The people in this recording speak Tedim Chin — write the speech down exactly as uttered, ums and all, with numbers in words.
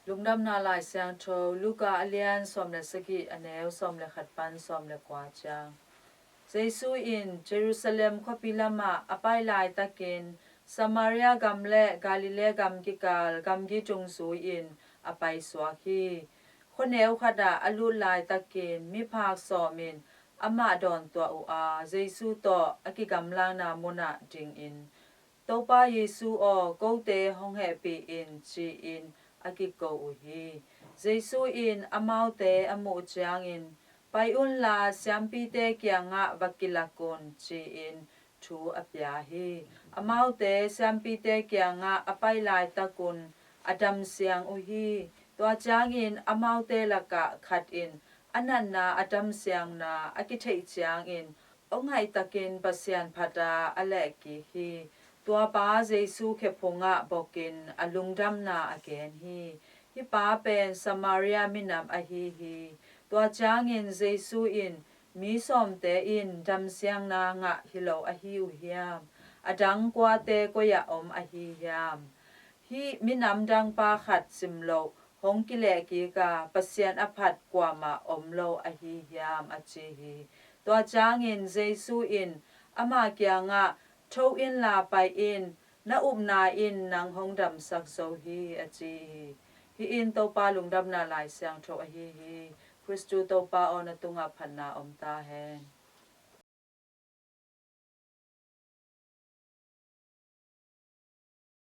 Lungdamna Lai Siangtho, Luka a lian sawm le sagih, a neu sawm le khat pan sawm le kua ciang. Jesu in Jerusalem khuapi lamah a pai laitakin, Samaria gam le Galilee gam kikal gamgi tung zui-in a paisuak hi. Khuaneu khatah a lut laitakin miphak sawmin amah dawntuah uh a, Jesu tawh a kigamlangna munah dingin, "Topa Jesu aw, kote hong hehpih in," ci-in a kiko uh hi. Jesu in amaute a muh ciangin, "Pai unla, siampite kiangah va kilak un," ci-in thu a pia hi. Amaute siampite kiangah a pai laitakun a damsiang uh hi. Tua ciangin amaute lakah khat in a natna a damsiangna a kitheih ciangin, aw ngaihtakin Pasian phata a lehkik hi. Tua pa Jesu khe phungah bokin a lungdamna a gen hi. Hih pa pen Samaria minam ahi hi. Tua ciangin Jesu in, "Mi sawmte in damsiangna ngah hi lo ahi uh hiam? A dang kuate koi-ah om ahi hiam? Hih minam dangpa khat simloh hong kilehkik a, Pasian a phat kuamah om lo ahi hiam?" a ci hi. Tua ciangin Jesu in ama kiangah, "Tho inla pai in, na upna in nang hong damsak zo hi," a ci hi. Hih in Topa Lungdamna Lai Siangtho ahi hi. Khristu Topa aw, na tungah phatna om ta hen.